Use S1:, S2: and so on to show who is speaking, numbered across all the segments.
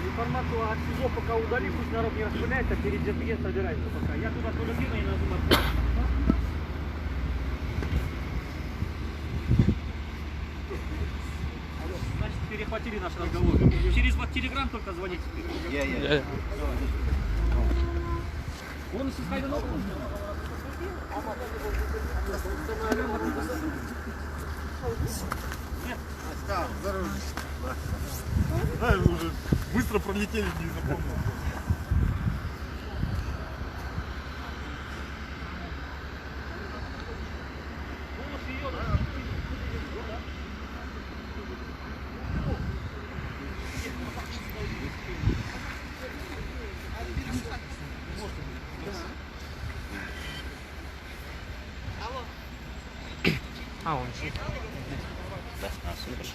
S1: Информацию от СИЗО пока удали, пусть народ не распыляется, перед Жетіген собирается пока. Я туда тоже кину и на Зум отправлю. Алло, значит, перехватили наш разговор. Через вот Телеграм только звоните теперь.
S2: Иә, иә.
S1: Оны сіз қайдан алдыңыз? Нет.
S3: Да, уже быстро пролетели, не запомнил.
S1: Голос ее, да?
S4: А, он же.
S2: Да, а, супер.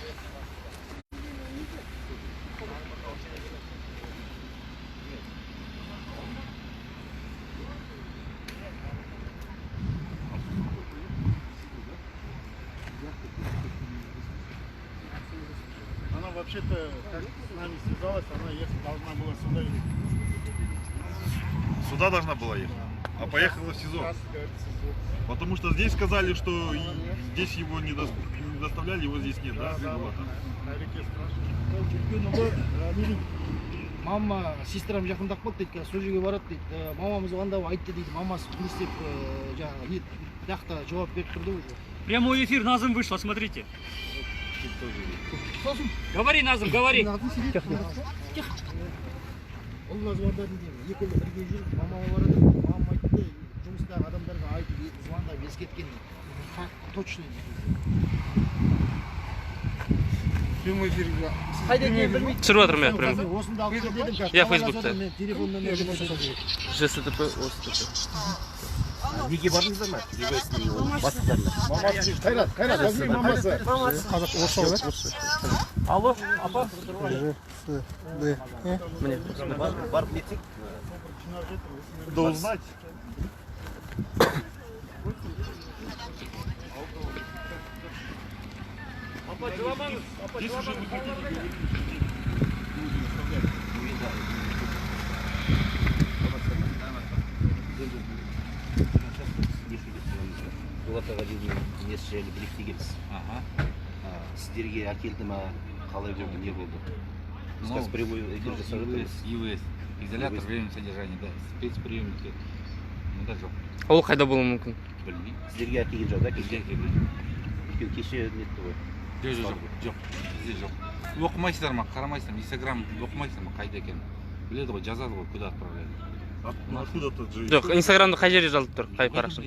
S3: Она вообще-то, как с нами связалась, она ехать должна была сюда ехать. Сюда должна была ехать? А поехала в СИЗО.
S5: Сейчас, говорит, СИЗО.
S3: Потому что здесь сказали, что здесь его не доставляли, его здесь нет, да?
S5: Да, да,
S3: Было
S5: вот
S3: там.
S5: на реке спрашивали.
S6: Өйткені бұл менің мама, сестрам жақындап қалды дейді, қазір сол жерге барады дейді. Мамам звондап айтты дейді, мамасы не істеп, жаңағы не нақты жауап беріп тұрды уже.
S1: Прямой эфир Назым вышла, смотрите. Говори, Назым, говори.
S6: Ұлына звондадым деймін, екі ұлы бірге жүр, мамама барады, мамам айтты, жұмыстағы адамдарға айтып, звондап ескерткен дейді. Факт точно дейді.
S5: Прямой эфирге.
S6: Қайда екенін білмейді.
S4: Түсіріп жатырмын, иә, прям.
S6: Осында алып кел дедім, қазір
S4: Иә,
S6: хабарласып
S4: Фейсбукта.
S6: жатырмын, мен телефон нөмірін көрсетемін.
S4: ЖСТП, ОСТП.
S2: Неге бардыңыздар ма? ИВС-ның бастықтарына.
S5: Мамасы, Қайрат, Қайрат, возьми мамасы.
S6: Қазақ орысша ғой.
S1: Алло, апа.
S4: Міне.
S2: Барып нетсек,
S3: Да узнать.
S1: Апа, жыламаңыз. Апа,
S3: Здесь уже
S1: жыламаңыз.
S3: не хотите.
S2: Дулат Ағалиевның несі жайлы білейік дегенбіз. Сіздерге әкелді ма, қалай болды, не болды? Біз қазір прямой эфир жасап жатырмыз.
S7: ИВС, изолятор временного содержания, да, спецприемники. Мұнда жоқ,
S4: Ол қайда болуы мүмкін?
S7: білмеймін.
S2: Сіздерге әкелген жоқ, да,
S7: Бізге
S2: кеше?
S7: әкелген.
S2: Өйткені кеше нетті ғой.
S7: Жоқ, жоқ, жоқ, жоқ, бізде жоқ. Оқымайсыздар ма, қарамайсыздар ма, инстаграм оқымайсыздар ма, қайда екенін? Біледі ғой, жазады ғой, куда отправляли.
S3: Откуда-то же.
S4: Жоқ, инстаграмда қай жерде жазылып тұр? Қай парақша?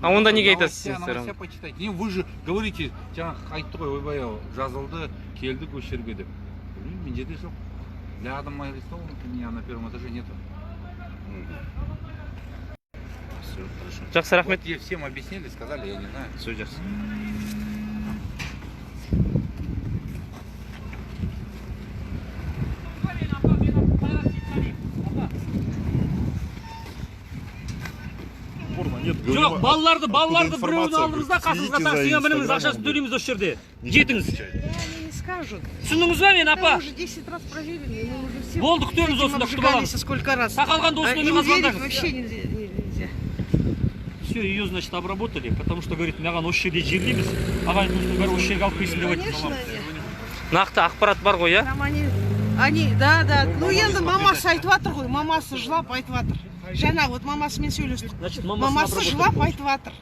S4: А онда неге айтасыз
S7: Новостя,
S4: инстаграм?
S7: новостя почитайте. Не, вы же говорите, жаңа айтты ғой, ойбай ау, жазылды, келдік осы жерге деп. Білмеймін, менде де жоқ. Для Адама арестованных у меня на первом этаже нету.
S2: Все, хорошо.
S4: Жақсы, рахмет.
S7: Вот я всем объяснили, сказали, я не знаю.
S2: Все жақсы.
S1: Апа, мен Қайрат Сейтқалиев. Апа.
S3: Форма нет.
S1: Жоқ, балаларды, балаларды
S3: откуда
S1: біреуін
S3: информация?
S1: алдыңыз да қасыңызға
S3: Следите за
S1: таксиге мініңіз,
S3: Инстаграмом,
S1: ақшасын төлейміз осы жерде.
S3: Ничего не
S1: Жетіңіз.
S3: отвечает.
S8: Они не скажут.
S1: Түсіндіңіз ба мен,
S8: Это
S1: апа?
S8: уже 10 раз проверили, мы уже все
S1: Болды, күтеміз
S8: этим
S1: осында, күтіп
S8: обжигались
S1: аламыз.
S8: сколько раз.
S1: Сақалған
S8: А
S1: досының
S8: им
S1: номерға
S8: верить
S1: звондаңыз.
S8: вообще нельзя. Нельзя.
S1: Все, ее, значит, обработали, потому что, говорит, маған осы жерде жерлейміз, ағайын туыстың бәрі осы жерге алып келсін деп айтты.
S8: Конечно, они.
S4: Нақты ақпарат бар ғой, иә?
S8: Там они, да, да. Ну, енді мамасы айтып жатыр ғой, мамасы жылап айтып жатыр. Жаңа вот мамасымен сөйлестік.
S1: Значит,
S8: Мамасы жылап айтып жатыр.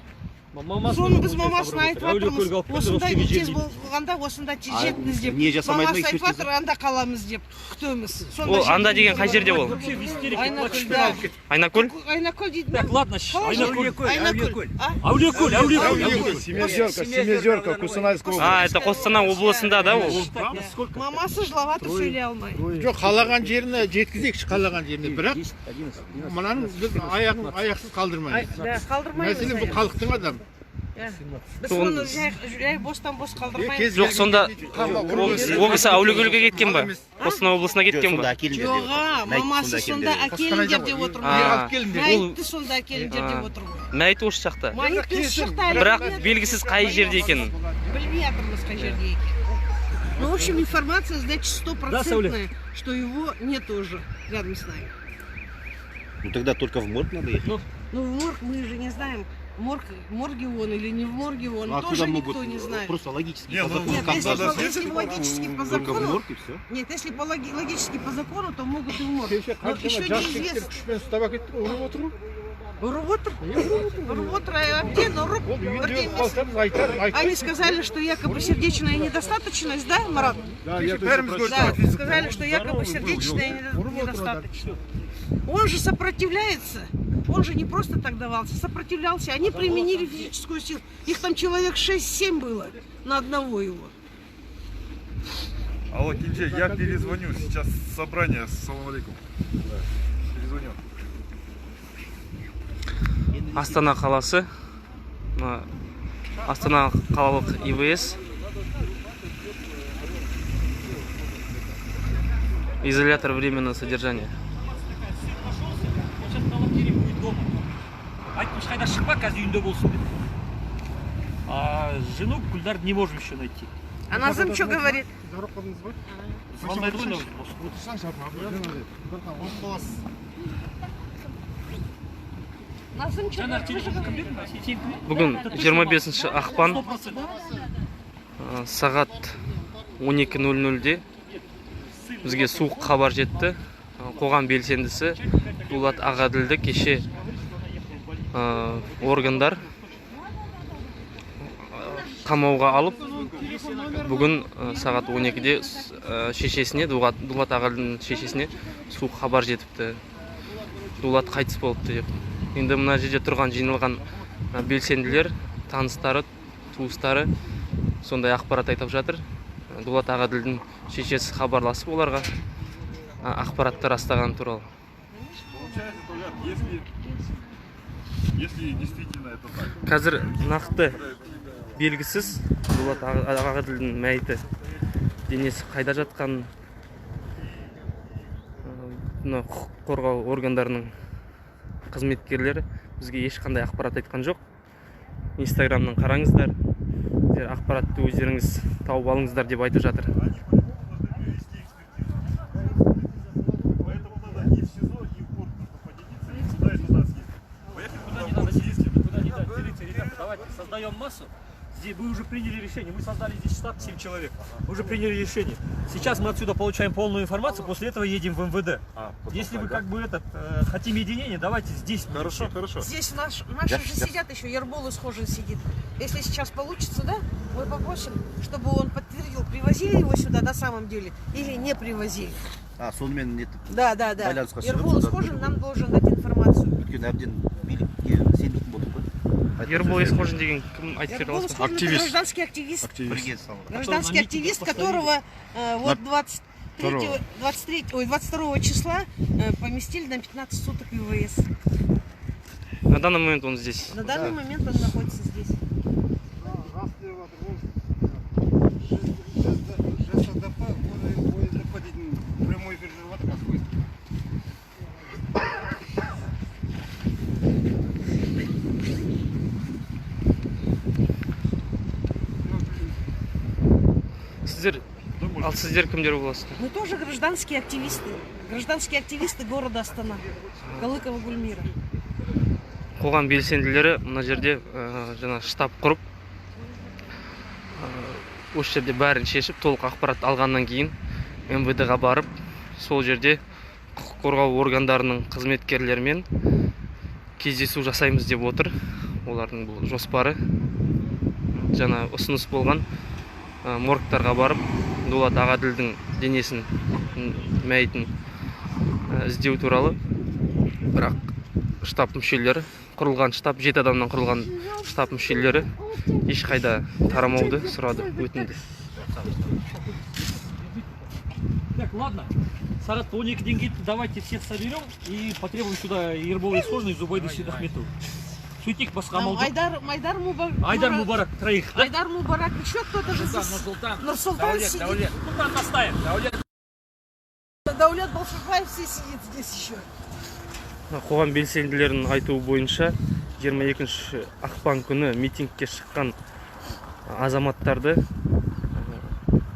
S8: Соны біз мамасына айтып жатырмыз. Осындай тез болғанда осында тез жетіңіз деп.
S2: Не жасамайды ма
S8: Мамасы айтып
S2: экспертиза?
S8: жатыр, анда қаламыз деп, күтеміз. Сонда
S4: Ол анда
S8: жетіңіз
S4: деген
S8: деп
S4: қай жерде ол?
S1: Вообще в истерике плачет.
S8: Айнакөлде.
S4: Айнакөл?
S8: Айнакөл дейді ме?
S1: Так, ладно,
S8: Қалай
S1: Айнакөл.
S8: Айнакөл. А?
S1: Әулиекөл, Әулиекөл, Әулиекөл.
S5: Семиозерка, Семиозерка, Кустанайская область.
S4: А, это Қостанай облысында да ол?
S1: Сколько?
S8: Мамасы жылап жатыр, сөйлей алмай.
S5: Жоқ, қалаған жеріне жеткізейікші, қалаған жеріне. Бірақ
S2: 10, 11, 12.
S5: мынаның біз аяғын аяқсыз қалдырмаймыз.
S8: Да, қалдырмаймыз.
S5: Мәселен, бұл халықтың адамы.
S8: Иә. Біз оны жай, жай бостан бос қалдырмаймыз.
S5: Кез
S4: Жоқ, сонда
S5: келген-
S4: ол кісі Әулиекөлге кеткен ба? Қостанай облысына
S2: Жоқ,
S4: кеткен
S2: сонда
S4: ба?
S2: әкеліңдер деп
S8: Жоға,
S2: отыр. Мәйіт
S8: мамасы сонда әкеліңдер деп отыр ғой.
S4: А.
S5: Алып келіңдер.
S8: Мәйітті сонда әкеліңдер деп отыр ғой.
S4: Мәйіт осы жақта.
S8: Мәйіт осы жақта әлі
S4: Бірақ
S8: білмей
S4: белгісіз қай жерде екенін.
S8: Білмей жатырмыз қай жерде екенін. Ну общем, информация, значит, стопроцентная, что его нет уже рядом с нами.
S2: Ну тогда только в морг надо ехать.
S8: Ну, в морг мы же не знаем, морге он или не в морге он,
S2: Ну, а
S8: тоже
S2: куда
S8: никто
S2: могут?
S8: не знает.
S2: Просто логически
S3: Не,
S2: по
S3: ну,
S2: закону.
S8: Нет,
S2: как
S8: если,
S2: надо
S8: по- если логически по
S2: Только в
S8: закону,
S2: морг и все.
S8: нет, если по логически по закону, то могут и в морг.
S5: Кеше
S8: Но
S5: қаншама
S8: еще
S5: жас жігіттер
S8: неизвестно.
S5: күшпен ұстап әкетті, ұрып отыр ғой.
S8: Ұрып отыр, ұрып отыр, әбден ұрып,
S5: Ол үйінде
S8: бірден емес.
S5: қалса біз айтар,
S8: Они
S5: айтпайды.
S8: сказали, что якобы сердечная недостаточность, да, Марат?
S5: Да, я тоже
S8: Да, сказали, что якобы сердечная недостаточность. Он же сопротивляется. Он же не просто так давался, сопротивлялся. Они применили физическую силу. Их там человек 6-7 было на одного его.
S3: Алло, Кинже, я перезвоню. Сейчас собрание. Салам алейкум. Перезвоню.
S4: Астана қаласы, мына Астана қалалық ИВС, изолятор временного содержания.
S1: Нашелся, он сейчас на квартире будет дома. Айттым, ешқайда шықпа, қазір үйінде болсын деп. А жену Гульдар не можем еще найти.
S8: А Назым что говорит?
S5: Здоров қалдыңыз ба?
S1: Звондайды ғой.
S5: Отырсаңшы, апа. Болып қаласыз.
S8: Назым что
S1: Жаңағы
S8: говорит? Вы же
S1: телефон кім
S8: говорите.
S1: берді? Сенікі ме?
S4: Бүгін 25 ақпан,
S1: 100%.
S4: Сағат 12:00-де бізге суық хабар жетті. Қоғам белсендісі Дулат Ағаділді кеше органдар қамауға алып, бүгін сағат 12-де шешесіне, Дулат Ағаділдің шешесіне суық хабар жетіпті. Дулат қайтыс болыпты деп. Енді мына жерде тұрған жиналған белсенділер, таныстары, туыстары сондай ақпарат айтып жатыр. Дулат Ағаділдің шешесі хабарласып оларға ақпаратты растаған туралы.
S3: Получается, Талгат, если действительно это так.
S4: Қазір нақты белгісіз Дулат Ағаділдің мәйіті, денесі қайда жатқанын мына құқық қорғау органдарының қызметкерлері бізге ешқандай ақпарат айтқан жоқ. Инстаграмнан қараңыздар, сіздер ақпаратты өздеріңіз тауып алыңыздар деп айтып жатыр.
S3: Они по-любому должны провести экспертизу. Поэтому надо и в СИЗО, и в морг нужно поделиться, и туда, и туда съездить. Поехали
S1: Куда
S3: туда,
S1: не
S3: в
S1: надо
S3: морг
S1: делиться,
S3: съездим.
S1: никуда не надо делиться, ребята, давайте создаем массу. Здесь вы уже приняли решение, мы создали здесь штаб 7 человек. Мы уже приняли решение. Сейчас мы отсюда получаем полную информацию, после этого едем в МВД. Если вы как бы этот, хотим единения, давайте здесь. будем
S3: Хорошо,
S1: все.
S3: хорошо.
S8: Здесь наши же сидят еще, Ербол Исхожин сидит. Если сейчас получится, да, мы попросим, чтобы он подтвердил, привозили его сюда на самом деле или не привозили.
S2: А, сонымен нетіп
S8: Да.
S2: Байланысқа шығып,
S8: Ербол
S2: содан
S8: Исхожин нам должен дать информацию.
S2: Өйткені әбден билікке сенбейтін болдық қой.
S4: Ербол Есқожин деген кім, айтып бере
S8: Ербол
S4: аласыз ба?
S8: Исхожин это гражданский активист.
S2: Бірге салған.
S8: Гражданский
S1: на митингах
S8: активист,
S1: постановили.
S8: которого вот 23, 23, ой, 22 числа поместили на 15 суток в ИВС.
S4: На данный момент он здесь.
S8: На данный момент он находится здесь.
S5: Рас деп жатыр ғой. ЖСДП, ОСДП дейтін прямой эфир жүріп жатыр қазір.
S4: Сіздер, ал сіздер кімдер боласыздар?
S8: Мы тоже гражданские активисты. Гражданские активисты города Астана. Галыкова Гульмира.
S4: Қоғам белсенділері мына жерде жаңа штаб құрып, осы жерде бәрін шешіп, толық ақпарат алғаннан кейін МВД-ға барып, сол жерде құқық қорғау органдарының қызметкерлерімен кездесу жасаймыз деп отыр. Олардың бұл жоспары. Жаңа ұсыныс болған, моргтарға барып Дулат Ағаділдің денесін, мәйітін іздеу туралы. Бірақ штаб мүшелері, құрылған штаб, 7 адамнан құрылған штаб мүшелері ешқайда тарамауды сұрады, өтінді.
S1: Так, ладно. Сағат 12-ден кейін давайте всех соберем и потребуем сюда Ербола Исхожина и Зубайду Сейдахметову. Сөйтейік, басқа амал жоқ.
S8: Айдар Мубарак.
S1: Айдар Мубарак, троих, да?
S8: Айдар Мубарак, еще кто-то же здесь.
S7: Нұрсұлтан.
S8: Нурсултан сидит.
S1: Нұрсұлтан настаем.
S8: Даулет Балшукаев все сидит здесь еще.
S4: Қоғам белсенділерінің айтуы бойынша 22 ақпан күні митингке шыққан азаматтарды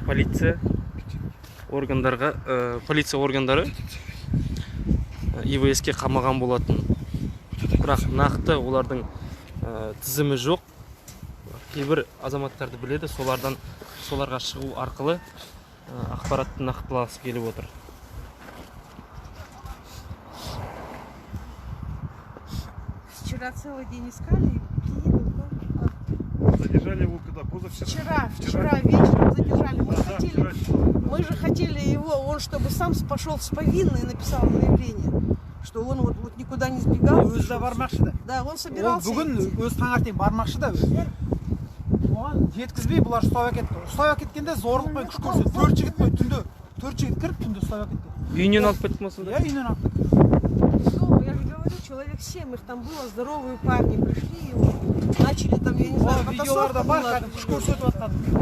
S4: Полиция органдарға, полиция органдары ИВС-ке қамаған болатын. Бірақ нақты олардың тізімі жоқ. Кейбір азаматтарды біледі, солардан соларға шығу арқылы ақпаратты нақтылағысы келіп отыр.
S8: Вчера целый день искали.
S3: Задержали его когда? Позавчера?
S8: Вчера вечером задержали. Мы, да, хотели, мы же хотели его, он чтобы сам пошел с повинной и написал заявление, что он вот никуда не сбегал.
S9: Өзі де бармақшы да.
S8: Да, он собирался.
S9: Ол бүгін өз таңертең бармақшы да өзі. Оған жеткізбей бұлар ұстап әкетті. Ұстап әкеткенде зорлықпен күш көрсетті. 4 жігіт қой түнде. 4 жігіт кіріп түнде ұстап әкетті.
S4: Үйінен алып кетті ма сонда?
S9: Иә, үйінен алып кетті.
S8: Я же говорю, человек 7, их там было, здоровые парни пришли, его начали там, я не знаю, потасовка была.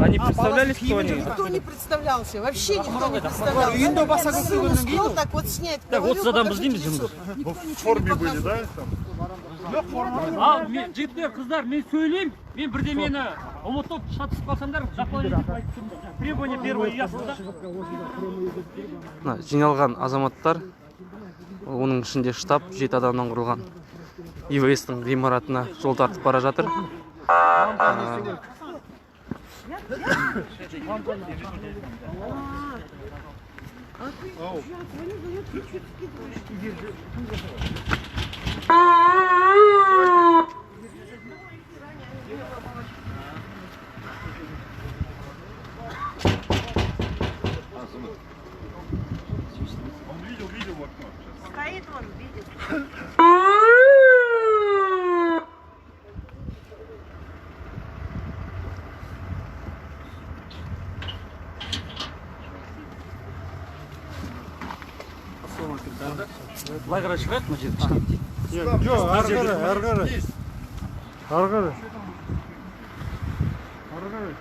S4: Они представлялись, кто они?
S8: Никто не представлялся, вообще никто не представлялся. Сын успел так вот снять.
S1: Так, вот задам біз дейміз жұмыс.
S3: В форме были, да?
S1: Ал, жігіттер, қыздар, мен сөйлеймін, мен бірдемені ұмытып, шатысып қалсаңдар, дополнительно айтып тұрмын. Требование первое ясно, да?
S4: Жиналған азаматтар, оның ішінде штаб 7 адамнан құрылған ИВС-тің ғимаратына жол тартып бара жатыр.
S3: Он видел в окно.
S8: Стоит он, видит.
S1: Былай қарай шығайық, мына жерде кішкене.
S5: Жоқ, ары қарай, ары қарай. Ары қарай. Ары қарай.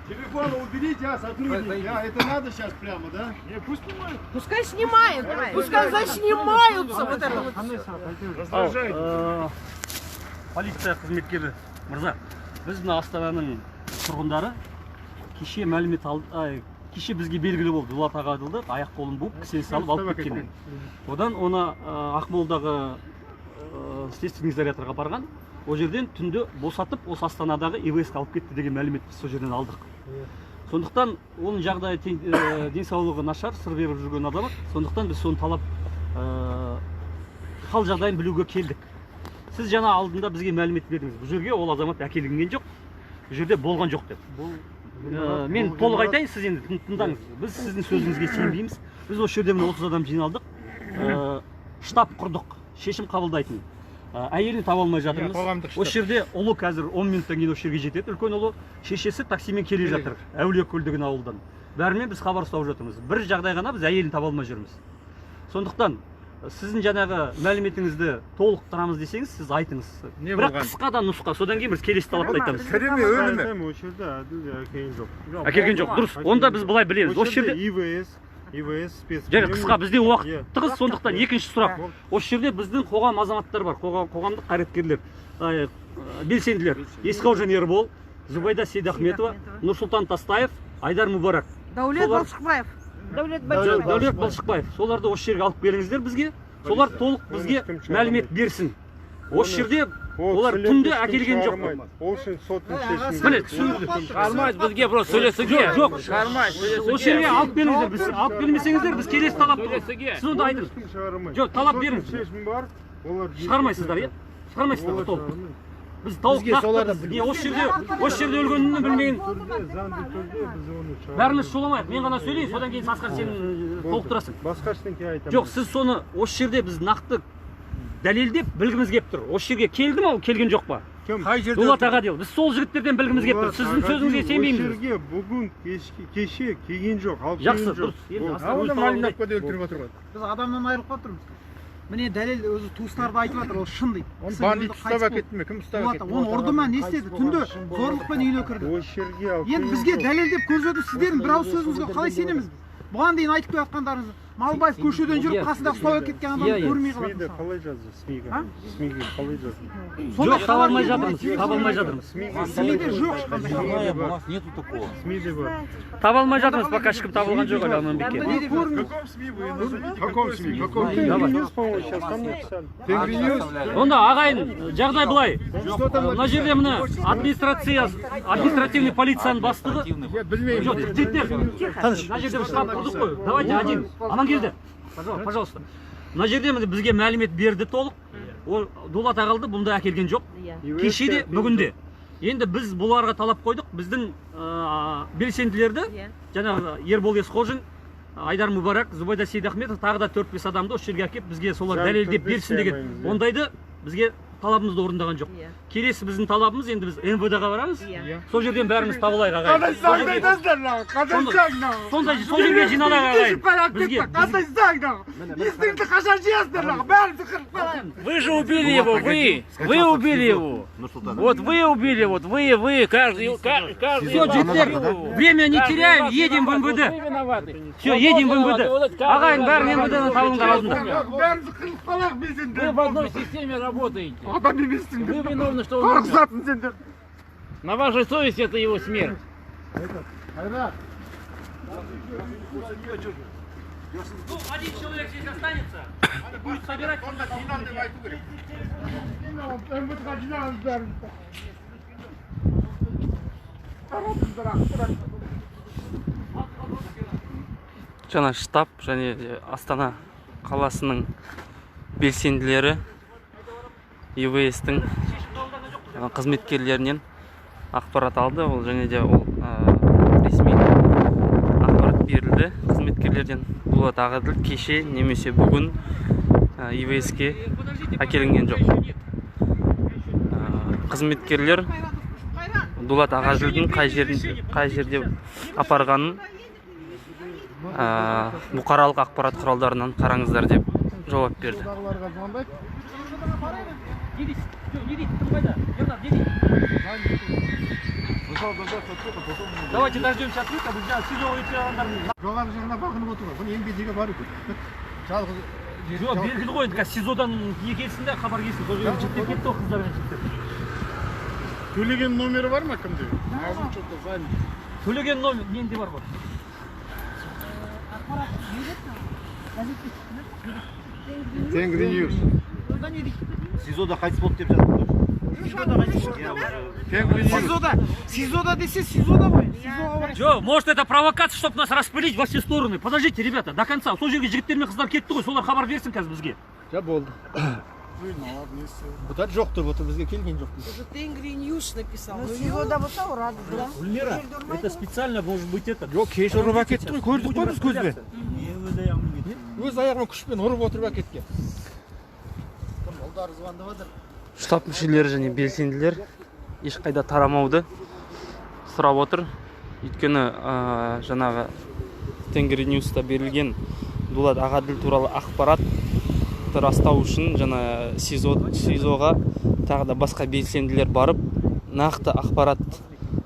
S3: Телефон уберите, а, сотрудники, а, это надо сейчас прямо, да? Не, пусть снимают.
S8: Пускай снимают, пускай заснимаются вот это вот.
S3: Раздражайте.
S1: Полиция қызметкері мырза, біз мына Астананың тұрғындары кеше мәлімет алды, кеше бізге белгілі болды, Дулат Ағаділді аяқ қолын буып, кісен салып алып кеткен. Одан оны Ақмолдағы следственный изоляторға барған. Ол жерден түнде босатып, осы Астанадағы ИВС-ке алып кетті деген мәлімет біз сол жерден алдық. Сондықтан оның жағдайы, денсаулығы нашар, сыр беріп жүрген азамат. Сондықтан біз соны талап, хал жағдайын білуге келдік. Сіз жаңа алдында бізге мәлімет бердіңіз. Бұл жерге ол азамат әкелінген жоқ, бұл жерде болған жоқ деп. Мен толық айтайын, сіз енді тыңдаңыз. Біз сіздің сөзіңізге сенбейміз. Біз осы жерде міне 30 адам жиналдық, штаб құрдық, шешім қабылдайтын. Әйелін таба алмай жатырмыз. Осы жерде ұлы қазір 10 минуттан кейін осы жерге жетеді, үлкен ұлы. Шешесі таксимен келе жатыр, Әулиекөл деген ауылдан. Бәрімен біз хабар ұстап жатырмыз. Бір жағдай ғана біз әйелін таба алмай жүрміз. Сондықтан сіздің жаңағы мәліметіңізді толықтырамыз десеңіз, сіз айтыңыз. Бірақ қысқа да нұсқа, содан кейін біз келесі талапты айтамыз.
S5: Тірі ме, өлі ме? Осы жерде Әділ әкелген жоқ.
S1: Әкелген жоқ, дұрыс. Онда біз былай білеміз. Осы жерде
S5: ИВС спец.
S1: Және қысқа, бізде уақыт тығыз, сондықтан екінші сұрақ. Осы жерде біздің қоғам азаматтары бар, қоғамдық қайраткерлер, белсенділер. Есқожин Ербол, Зубайда Сейдахметова, Нұрсұлтан Тастаев, Айдар Мүбарак.
S8: Дәулет Балшықбаев.
S1: Дәулет Балшықбаев. Соларды осы жерге алып келіңіздер бізге. Солар толық бізге мәлімет берсін. Осы жерде олар түнде әкелген жоқ.
S5: Ол үшін соттың шешімі.
S1: Міне, түсіндіңіздер.
S10: Шығармайыз бізге просто сөйлесуге.
S1: Жоқ,
S10: шығармайыз сөйлесуге.
S1: Осы жерге алып келіңіздер. Біз алып келмесеңіздер, біз келесі талап. Сіз онда айтыңыз. Жоқ, талап беріңіз.
S5: Шешім бар. Олар
S1: шығармайсыздар, иә? Шығармайсыздар, толық. Біз тауық нақты, не осы жерде, осы жерде өлгенін білмеген.
S5: Заңды түрде біз оны шығарамыз.
S1: Бәріміз шуламайық. Мен ғана сөйлейін, содан кейін Асқар сен толықтырасың.
S5: Басқа ештеңе айтамын.
S1: Жоқ, сіз соны осы жерде біз нақты дәлелдеп білгіміз келіп тұр. Осы жерге келді ме, ол келген жоқ па?
S5: Кім?
S7: Қай жерде?
S1: Дулат Ағаділ. Біз сол жігіттерден білгіміз келіп тұр. Сіздің сөзіңізге сенбейміз.
S5: Осы жерге бүгін кеше келген жоқ, алып
S1: Жақсы,
S5: келген жоқ.
S1: дұрыс. Енді Асқар өз талабын айтты.
S5: өлтіріп отыр ғой.
S9: Біз адамнан айырылып қалып тұрмыз. Міне дәлел өзі туыстары да айтып жатыр, ол шын дейді.
S5: Оны бандит ұстап әкетті ме? Кім ұстап әкетті?
S9: Оны ұрды ма, не істеді? Түнде зорлықпен үйіне кірді.
S5: Осы жерге алып
S9: Енді бізге дәлелдеп көрсету сіздердің бір ауыз сөзіңізге қалай сенеміз біз? Бұған дейін айтып келе жатқандарыңыз Малбаев көшеден жүріп қасында ұстап әкеткен адамды көрмей қалады.
S3: СМИ-де қалай жазды? СМИ-ге. СМИ-ге қалай жазды?
S1: Жоқ, таба алмай жатырмыз, таба алмай жатырмыз.
S9: СМИ-де жоқ ешқандай.
S7: У нас нету такого.
S3: СМИ-де бар.
S1: Таба алмай жатырмыз, пока ешкім табылған жоқ әлі Аманбекке.
S3: В каком СМИ вы назовите? Каком СМИ? Каком? Тенгри по-моему, сейчас там написали. Тенгри Ньюс.
S1: Онда ағайын, жағдай былай. Мына жерде міне администрация, административный полицияның бастығы.
S5: Білмеймін.
S1: Жоқ, жігіттер, мына жерде бір штаб құрдық қой. Давайте один. Амангелді, пожалуйста. Мына жерде міне бізге мәлімет берді толық. Ол Дулат ағалды бұнда әкелген жоқ. Кеше де, бүгін де. Енді біз бұларға талап қойдық. Біздің белсенділерді, жаңағы Ербол Есқожин, Айдар Мүбарак, Зубайда Сейдахметов, тағы да 4-5 адамды осы жерге әкеп бізге солар дәлелдеп берсін деген. Ондайды бізге талабымызды орындаған жоқ. Келесі біздің талабымыз, енді біз МВД-ға барамыз. Сол жерден бәріміз табылайық ағайын.
S5: Қандай заңды айтасыздар мынау? Қандай заң мынау?
S1: Сондай сол жерге жиналайық ағайын. Бізге
S5: қандай заң мынау? Есіңді қашан жиясыздар мынау? Бәрімізді қырып қалайық.
S10: Вы же убили его, вы! Вы убили его! Вот вы убили, вот вы, каждый.
S1: Все, жігіттер, время не теряем, едем в МВД. Все, едем в МВД. Ағайын, бәрін МВД-дан табылыңдар алдында.
S5: Бәрімізді қырып қалайық белсенді.
S10: Вы в одной системе работаете.
S5: Адам емессіңдер.
S10: Вы виновны, что он умер.
S5: Қорқытасың сендер.
S10: На вашей совести это его смерть.
S1: Ну, один человек здесь останется, будет собирать.
S5: МВД-ға жинаңыз бәрімізді. Таратыңдар ақпарат.
S4: Жаңа штаб және Астана қаласының белсенділері ИВС-тің қызметкерлерінен ақпарат алды. Ол және де ол ресми ақпарат берілді қызметкерлерден. Дулат Ағаділ кеше немесе бүгін ИВС-ке әкелінген жоқ. Қызметкерлер Дулат Ағаділдің қай жерде апарғанын бұқаралық ақпарат құралдарынан қараңыздар деп жауап берді.
S1: Давайте дождемся ответа,
S5: Жоғары жағына бағынып отыр ғой. Бұны МВД-ге бару керек. Жалғыз
S1: Жоқ, белгілі ғой, енді қазір СИЗО-дан не келсін де, хабар келсін. Сол жерге жігіттер кетті ғой, қыздар мен жігіттер.
S3: Төлеген номері бар ма кімде? Назым что-то занят.
S1: Төлеген номер менде бар ғой.
S5: Тенгри Ньюс.
S2: СИЗО-да қайтыс болды деп жазып тұр.
S9: СИЗО-да, СИЗО-да десе СИЗО-да ғой. СИЗО-ға барайық.
S1: Жоқ, может это провокация, чтобы нас распылить во все стороны. Подождите, ребята, до конца. Сол жерге жігіттер мен қыздар кетті ғой, солар хабар берсін қазір бізге.
S6: Ja, болды. Бұлар жоқ деп отыр, бізге келген жоқ.
S8: Уже Тенгри Ньюс написал.
S11: Ну, СИЗО-да болса ұрады, да?
S1: Гүлмира, это специально может быть это.
S5: Жоқ, кеше ұрып әкетті ғой, көрдік қой біз көзбен. Өз аяғымен күшпен ұрып отырып әкеткен.
S6: Ұлдары звондап жатыр.
S4: Штаб мүшелері және белсенділер ешқайда тарамауды сұрап отыр. Өйткені жаңағы Тенгри Ньюста берілген Дулат Ағаділ туралы ақпаратты растау үшін жаңа СИЗО-ға тағы да басқа белсенділер барып нақты ақпарат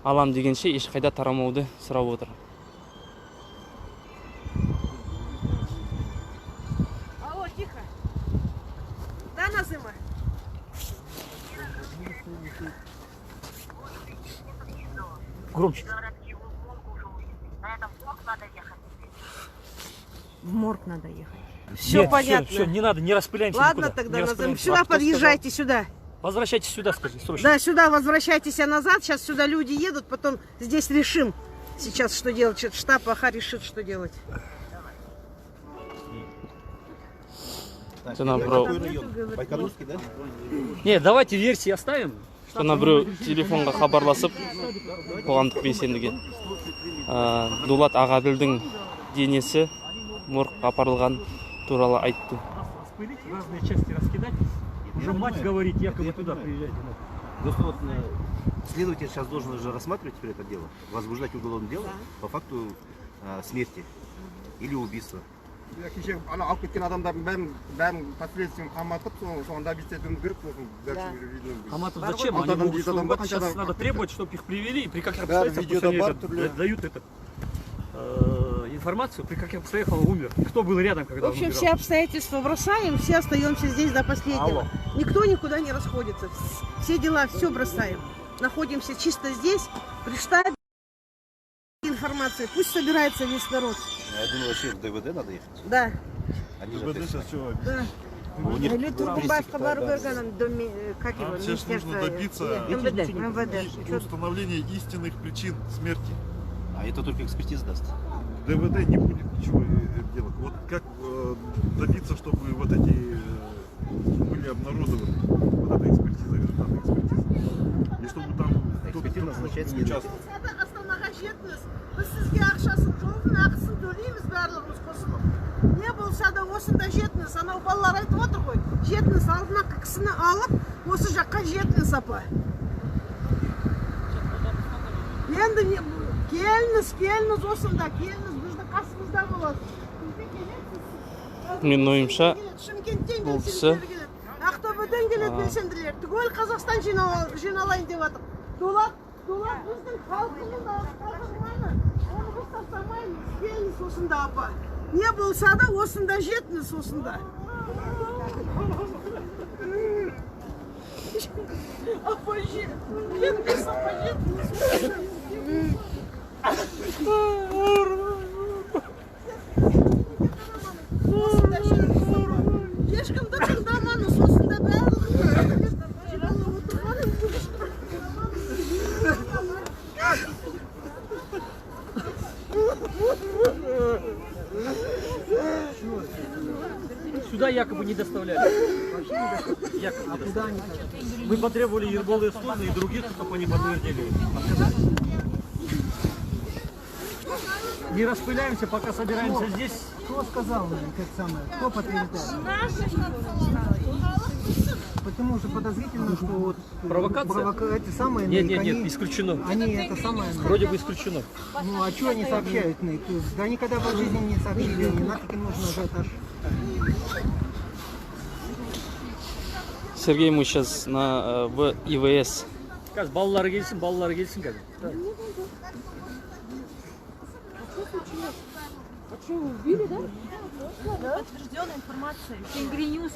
S4: алам дегенше ешқайда тарамауды сұрап отыр.
S8: Алло, тихо. Да, Назыма?
S1: Громче.
S8: В морг надо ехать. Все
S1: Нет,
S8: понятно.
S1: Все, не надо, не распыляемся.
S8: Ладно
S1: никуда.
S8: тогда,
S1: не
S8: Назым,
S1: распыляемся.
S8: сюда подъезжайте, сюда.
S1: Возвращайтесь сюда, скажи, срочно.
S8: Да, сюда возвращайтесь назад. Сейчас сюда люди едут, потом здесь решим сейчас, что делать. Штаб АХ решит, что делать.
S4: Жаңа біреу
S2: Байконурский, да?
S1: Не, давайте версии оставим.
S4: Жаңа біреу телефонға хабарласып қоғамдық белсендіге Дулат Ағаділдің денесі моргқа апарылған туралы айтты.
S1: Распылить, разные части раскидать. Уже мать говорит, якобы туда приезжайте.
S2: Просто вот следователь сейчас должен уже рассматривать теперь это дело, возбуждать уголовное дело по факту смерти или убийства.
S5: Кеше ана алып кеткен адамдардың бәрін последствием қаматып, соған добиться етуіміз керек сосын дальше уже видно будет.
S1: Қаматып зачем? Они могут сейчас надо требовать, чтобы их привели и при каких
S5: Бәрі
S1: обстоятельствах
S5: видеода
S1: пусть они
S5: бар
S1: это
S5: түрлі.
S1: дают этот информацию, при каких обстоятельствах он умер, кто был рядом, когда
S8: В общем,
S1: он умирал.
S8: все обстоятельства бросаем, все остаемся здесь до последнего.
S1: Алло.
S8: Никто никуда не расходится. Все дела, все бросаем. Находимся чисто здесь, при штабе. Информация. Пусть собирается весь народ.
S2: Я думаю, вообще в ДВД надо ехать.
S8: Да.
S2: Они же
S3: ДВД сейчас все.
S8: Да.
S2: У них
S11: Или Тургумбаевка бару берген, как его,
S3: Нам сейчас нужно добиться
S11: МВД.
S3: установления истинных причин смерти.
S2: А это только экспертиза даст.
S3: ДВД не будет ничего делать. Вот как добиться, чтобы вот эти были обнародованы, вот эта экспертиза, результаты экспертизы. И чтобы там
S2: экспертиза назначается
S3: участвовал.
S8: Астанаға жетіңіз. Біз сізге ақшасын, жолдың ақысын төлейміз барлығымыз қосылып. Не болса да осында жетіңіз. Анау балалар айтып отыр ғой. Жетіңіз, алдына кісіні алып, осы жаққа жетіңіз, апа. Енді келіңіз, келіңіз осында, келіңіз, біздің қасымызда болады.
S4: Менің ойымша,
S8: Шымкенттен
S4: бұл кісі
S8: белсенділер келеді. Ақтөбеден келеді белсенділер. Түгел Қазақстан жиналайын деп жатыр. Дулат, Дулат біздің халқымыз, қаһарманы. Оны біз тастамаймыз. Келіңіз осында, апа. Не болса да осында жетіңіз, осында. Апа, жетіңіз, апа, жетіңіз. Осында жетіңіз, апа. Ешкімді тыңдамаңыз, осында барлығымыз жиналып отырғанымыз.
S1: Сюда якобы не доставляли. Якобы не доставляли. Мы потребовали Ербола Яслана и других, чтобы они подтвердили. Не распыляемся, пока собираемся здесь.
S9: Кто сказал, как самое? Кто подтверждает? Потому что подозрительно, что вот
S1: провокация.
S9: Эти самые,
S1: нет, нет, нет, исключено.
S9: Они это самое.
S1: Вроде бы исключено.
S9: Ну а что они сообщают? Да никогда в жизни не сообщили, нафиг им нужен ажиотаж.
S4: Сергей, мы сейчас на в ИВС.
S1: Қазір балалары келсін, балалары келсін қазір.
S11: А что, убили, да? Подтвержденная информация. Тенгриньюз,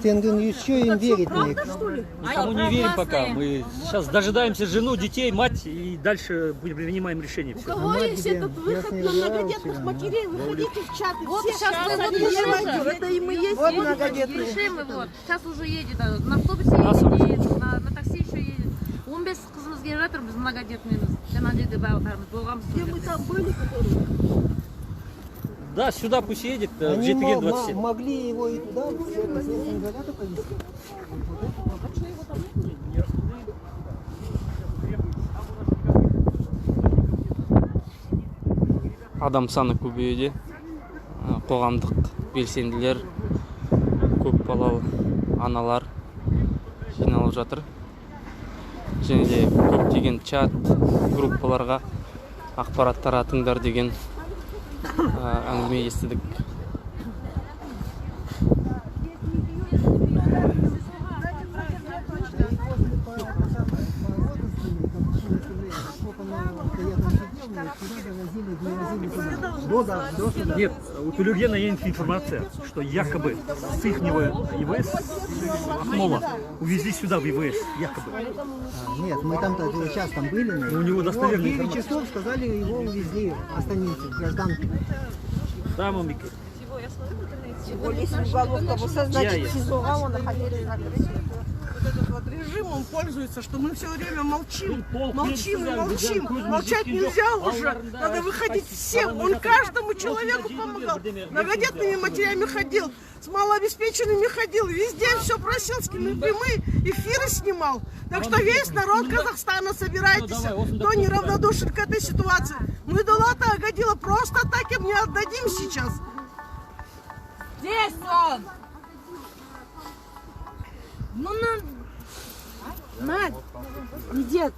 S11: Тенгриньюз,
S9: что им верить?
S8: Правда, что ли?
S1: Никому не верим пока. Мы сейчас дожидаемся жену, детей, мать и дальше принимаем решение.
S8: У кого есть этот выход на многодетных матерей, выходите в чат.
S12: Вот сейчас мы
S8: вот это и мы есть. Вот многодетные.
S12: Решим, вот. Сейчас уже едет, на автобусе едет, на такси еще едет. 15 қызымыз келіп жатыр, біз многодетныймыз. Жаңа жерде барлықтарымыз болғанбыз.
S8: Где мы там были, которые?
S1: Да, сюда пусть едет, в Жетіген 27.
S9: Могли его и туда, в следственный изолятор повезти.
S4: Адам саны көбеюде. Қоғамдық белсенділер, көп балалы аналар жиналып жатыр. Және де көптеген чат, группаларға ақпарат таратыңдар деген әңгіме естідік.
S1: Нет, у Тулегена есть информация, что якобы с ихнего ИВС Ахмола увезли сюда в ИВС, якобы.
S9: Нет, мы там-то сейчас там были.
S1: Но у него достоверная
S9: В 9
S1: информация.
S9: часов сказали, его увезли астанинцы, гражданки.
S1: Да, мамики.
S11: Значит, СИЗО он хотели закрыть.
S8: Вот этот вот режим, он пользуется, что мы все время молчим, молчим и молчим. Молчать нельзя уже, надо выходить всем. Он каждому человеку помогал, многодетными матерями ходил, с малообеспеченными ходил, везде все просил, с кем прямые эфиры снимал. Так что весь народ Казахстана, собирайтесь, кто неравнодушен к этой ситуации. Мы Дулата Агадила просто так им не отдадим сейчас.
S12: Здесь он! Ну,
S11: на, дед.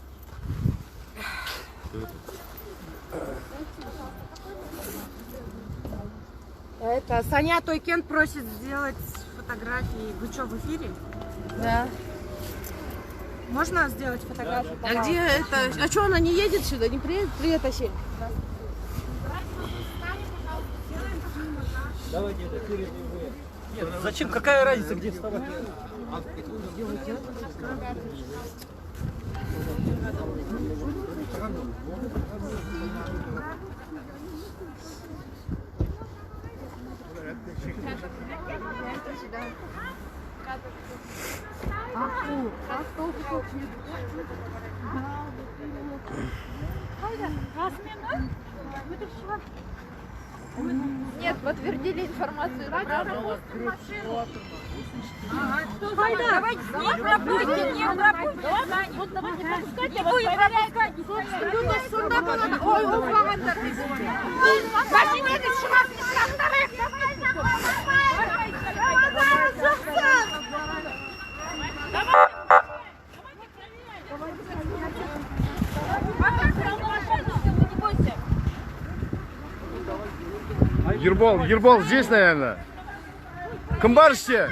S12: Это Саня Тойкен просит сделать фотографии. Вы что, в эфире?
S11: Да.
S12: Можно сделать фотографию?
S8: А где это? А что, она не едет сюда? Не приедет? Привет, Асель.
S1: Давайте это перед. Нет, зачем? Какая разница, где вставать?
S11: Нет, подтвердили информацию. Давайте не пропустим, не пропустим. Вот давайте пропускать, не будем пропускать. Ой, оңбағандар. Машинаны шығарып, шықсын.
S13: Ербол, Ербол здесь, наверное. Кім бар іште?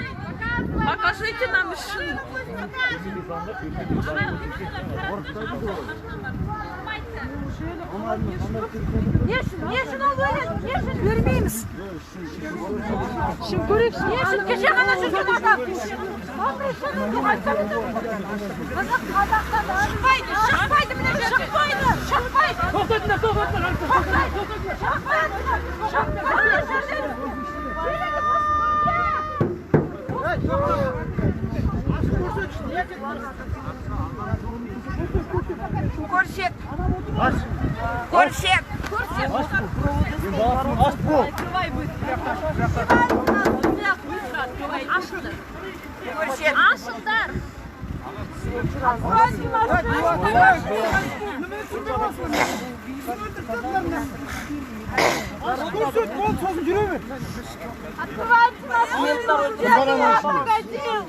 S11: Покажите нам машину. Нешін ол өледі? Нешін бермейміз? Шын көрейікші. Нешін кеше ғана жүрген адам. Шықпайды, шықпайды мына жерде. Шықпайды, шықпайды.
S10: Тоқтатыңдар, тоқтатыңдар.
S11: Шықпайды, шықпайды.
S8: Көрсет. Көрсет. Көрсет.
S11: Открывай быстро. Быстро открывай. Ашыңдар.
S8: Көрсет.
S11: Ашыңдар.
S9: Көрсет, болды, сосын жүре бер.
S11: Открывайте машину. Где ты погодил?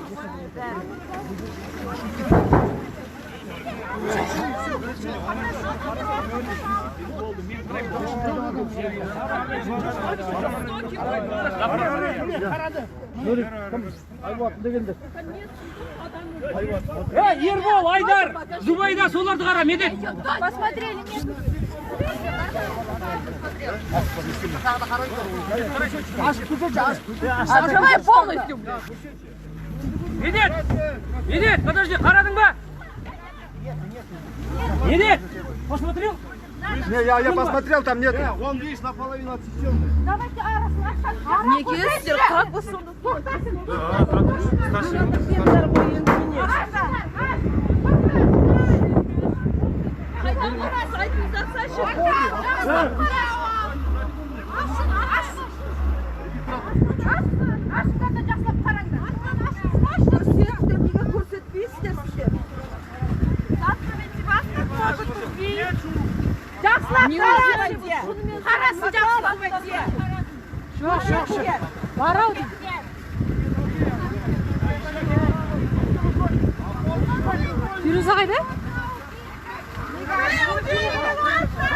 S10: Ербол, Айдар, Зубайда, соларды қара, Медет.
S11: Посмотрели, нет.
S12: Открывай полностью, блядь.
S10: Медет, Медет, подожди, қарадың ба? Медет, посмотрел?
S5: Не, я посмотрел, там нет.
S3: Он, видишь, наполовину отсеченный.
S11: Давайте арасын ашсақ.
S12: Неге сіздер как вы сонда?
S11: Қайдан барасыз? Айтыңыздаршы. Ашын, ашын. Ашыңдар да жақсылап қараңдар.
S8: Көрсетіңдер, неге көрсетпейсіздер сіздер?
S11: Жақсылап қараңдар.
S8: Қарасын жақсылап.
S12: Жоқ, жоқ, жоқ. Бар ау деймін. Фируза қайда?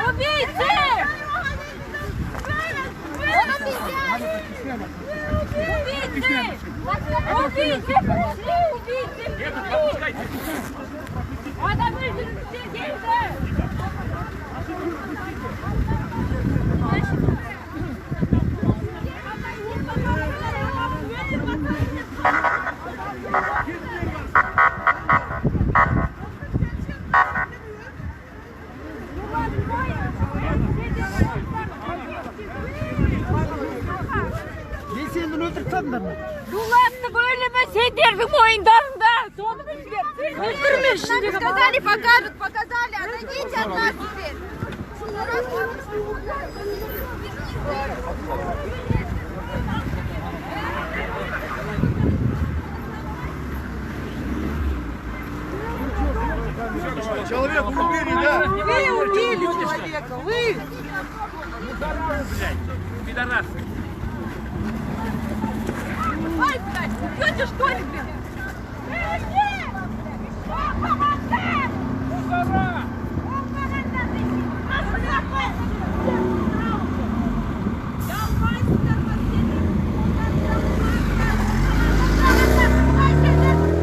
S11: Убийцы! Убийцы! Убийцы! Пришли, убийцы! Пришли! Адам өлтіргісі келді!
S9: Белсендіні өлтіріп тастадыңдар ма?
S12: Дулаттың өлімі сендердің мойындарыңда. Соны біліңдер. Өлтірме ішіндегі.
S11: Сказали, покажут, показали. Отойдите от нас теперь.
S3: Человека убили, да?
S8: Вы убили человека, вы!
S10: Блядь, пидорасы.
S11: Ай, блядь, убьете что ли, блядь?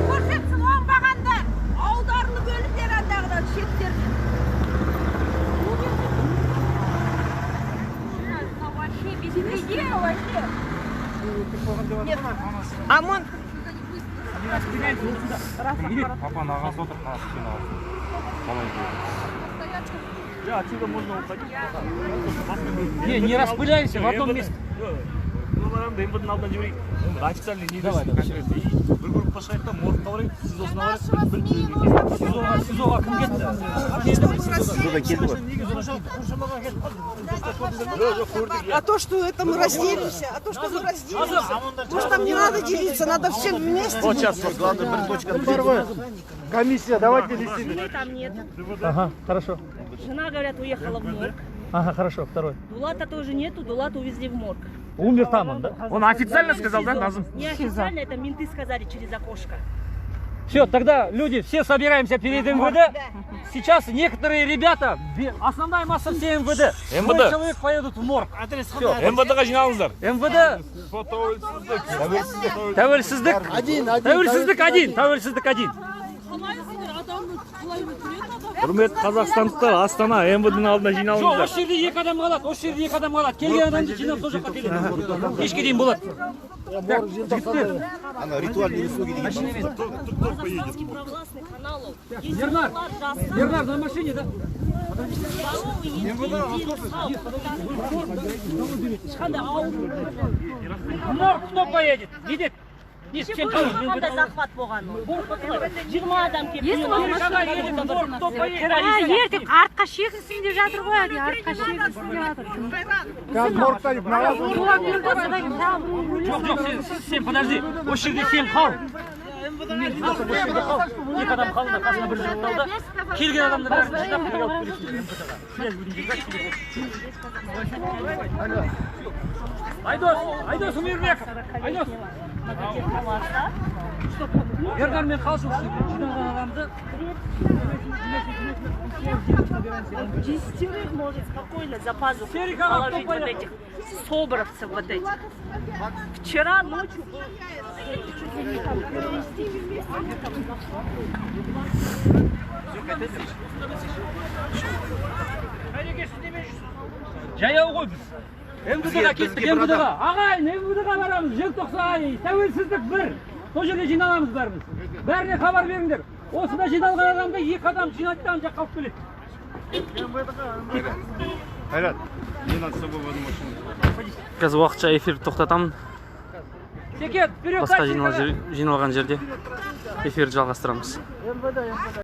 S8: Көрсетсін оңбағандар! Аударылып өліңдер андағыдан, шеттерден.
S11: Вообще беспредел, вообще.
S8: Нет. ОМОН.
S7: Папаның ағасы отыр,
S1: Да, отсюда можно уходить. Не, не распыляемся в одном месте. МВД алдына жіберейік. Официальный не. Давай, бір группа шығайық та, моргқа барайық, СИЗОсына барайық. СИЗОға кім кетті?
S2: СИЗОдан келді ғой.
S8: А то, что это мы разделимся, а то, что мы разделимся, может, там не надо делиться, надо всем вместе.
S13: Вот сейчас, главное, бір точка. Комиссия, давайте листить.
S11: Там нет.
S1: Ага, хорошо.
S11: Жена, говорят, уехала в морг.
S1: Ага, хорошо, второй.
S11: Дулата тоже нету, Дулата увезли в морг.
S1: Умер там он, да?
S10: Он официально сказал, да, Назым?
S11: Неофициально, это менты сказали через окошко.
S1: Все, тогда, люди, все собираемся перед МВД. Сейчас некоторые ребята, основная масса все МВД. МВД. Человек поедут в морг.
S14: МВД-ға жиналыңыздар.
S1: МВД. Тәуелсіздік. Тәуелсіздік один. Тәуелсіздік один.
S14: Құрметті қазақстандықтар, Астана МВД-ның алдына
S1: Жоқ,
S14: жиналыңыздар.
S1: Осы жерде екі адам қалады, осы жерде екі адам қалады. Келген адамды жинап сол жаққа келеді. Кешке дейін болады. Так, жігіттер.
S2: Ана ритуальный услуги деген.
S11: Казахстанский провластный канал.
S1: Ернар, Ернар, на машине, да?
S11: Здоровый, ешқандай ауру.
S1: Морг кто поедет? Медет. Нет, сен қал.
S11: Қандай захват болған ол? 20 адам келіп.
S12: Ертең артқа шегінсін деп жатыр ғой, әне артқа шегінсін деп жатыр.
S5: Қазір моргта.
S1: Жоқ, жоқ, сен подожди. Осы жерде сен қал. Екі адам қалды, қасына бір жігіт қалды. Келген адамды бәрін жинап бірге алып келесің. Связь будем держать. Айдос, Айдос Умирбеков, Айдос. Ернар мен қалшы, жиналған адамды.
S11: Десятерых может спокойно за пазуху положить вот этих собровцев вот этих. Вчера ночью был.
S1: Жаяу ғой біз. МВД-ға кеттік, МВД-ға. Ағайын, МВД-ға барамыз. Желтоқсан айы, тәуелсіздік бір. Сол жерде жиналамыз бәріміз. Бәріне хабар беріңдер. Осында жиналған адамды екі адам жинайды да ана жаққа алып келеді.
S13: Қайрат, мне надо с собой в одну машину.
S4: Қазір уақытша эфирді тоқтатамын.
S1: Секет, вперед.
S4: Басқа жиналған жерде эфирді жалғастырамыз.